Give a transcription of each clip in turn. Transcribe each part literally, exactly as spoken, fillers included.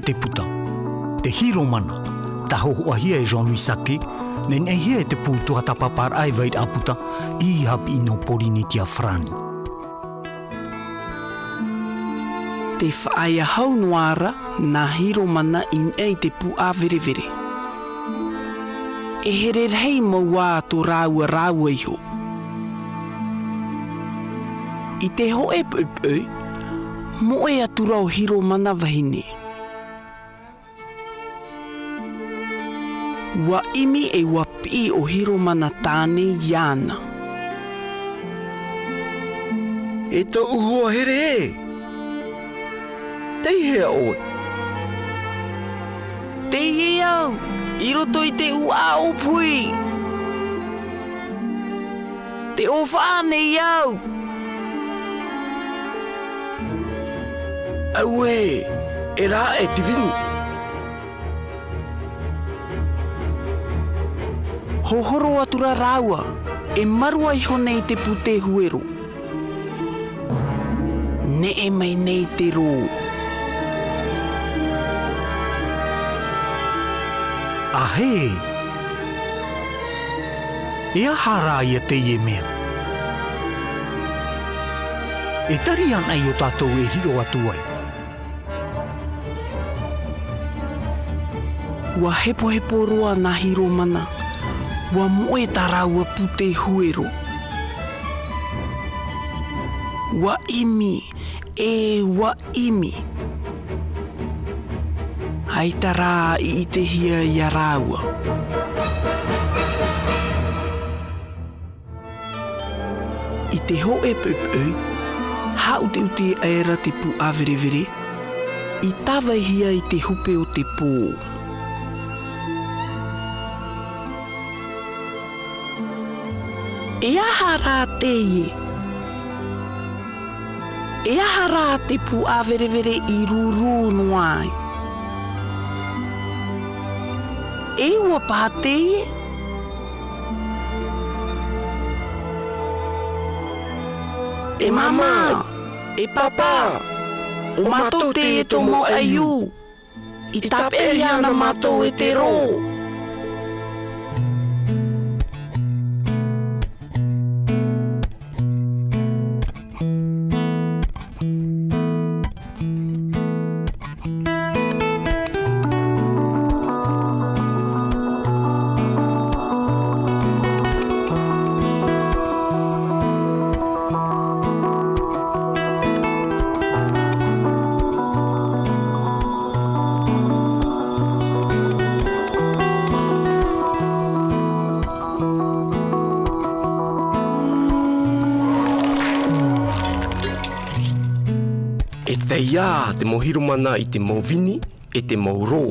Te puta. Te hiromana. Tāhōhoʻahia e Jean-Louis Sacquet, neneʻihia e te pū tuatāpaparaʻa e vairaʻa puta i haʻapiʻi nō Pōrīnetia farāni. Tē faʻaea hau noa ra nā hiromana i niʻa i te pū ʻāverevere. E here rahi mau ā tō rāua rāua iho. I te hōʻē poʻipoʻi, moʻe atu ra ʻo Hiromana vahine. ʻUa ʻimi ʻe ʻua piʻi ʻo Hiromana tāne iāna. E tōʻu hoa here ē! Tei hea ʻoe? Teie au, i roto i te ʻūʻā ʻōpū. Tē ʻōfaʻa nei au. Auē, e rā e te vini. Hohoro atu ra rāua, e marua iho nei te pū tē huero. Neʻe mai nei te rō. ʻĀhē! E aha rā ia teie mea? E tari anaʻe iō tātou e hiʻo atu ai. ʻUa hepohepo roa nā hiromana, ʻua moʻe tā rāua pū tē huero. ʻUa ʻimi, ʻē, ʻua ʻimi. ʻAita rā i ʻitehia ia rāua. I te hōʻē poʻipoʻi, haʻuteʻute aʻera te pū ʻāverevere, i tāvaihia i te hupe o te pō. E aha rā teie? E aha rā te pū ʻāverevere i rūrū noa ai? E ua paha teie? E māmā, e pāpā, ʻo mātou teie tō mau ʻaiū. I tāpeʻahia na mātou e te rō. E taiā te mau hiromana i te mau vini, e te mau rō.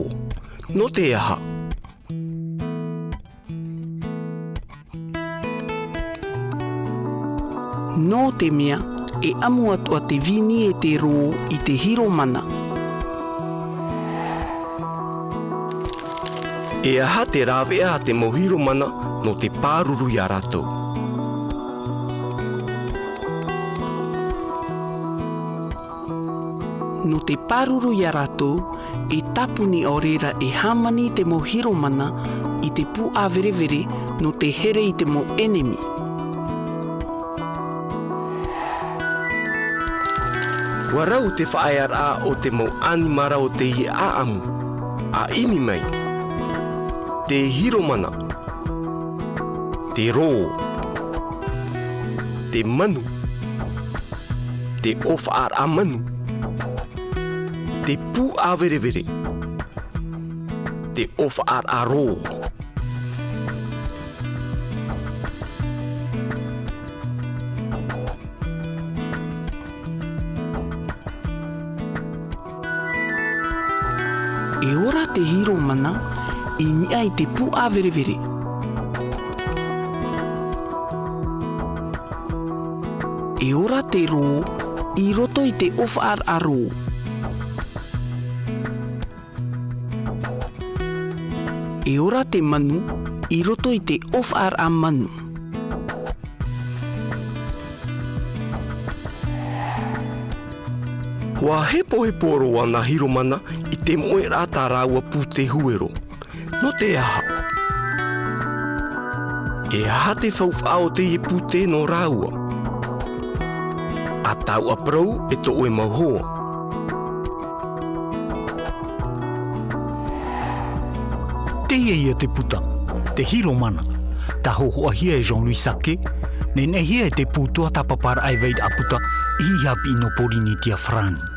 Nō te aha? Nō te mea, e ʻamu atoʻa te vini e te rō i te hiromana. E aha te rāveʻa a te mau hiromana nō te pāruru ia rātou? Nō te pāruru ia rātou, e tāpuni ʻaore ra e hāmani te mau hiromana i te pū ʻāverevere nō te here i te mau ʻenemi. ʻUa rau te faʻaearaʻa o te mau ʻanimara o teie ʻāʻamu, ʻa ʻimi mai. Te hiromana. Te rō. Te manu. Te ʻōfaʻaraʻa manu. Te pū ʻāverevere. Te ʻōfaʻaraʻa rō. E ora te hiromana i niʻa i te pū ʻāverevere. E ora te rō i roto i te ʻōfaʻaraʻa rō. E ora te manu i roto i te ʻōfaʻaraʻa manu. ʻUa hepohepo roa nā Hiromana i te moʻeraʻa tā rāua pūtē huero. Nō te aha? E aha te faufaʻa o teie pūtē nō rāua? ʻA tāuʻa parau e tō ʻoe mau hoa. Teie ia te puta, te Hiromana, tāhōhoʻahia e Jean-Louis Sacquet, neneʻihia e te pū tuatāpaparaʻa e vairaʻa puta i haʻapiʻi nō Pōrīnetia farāni.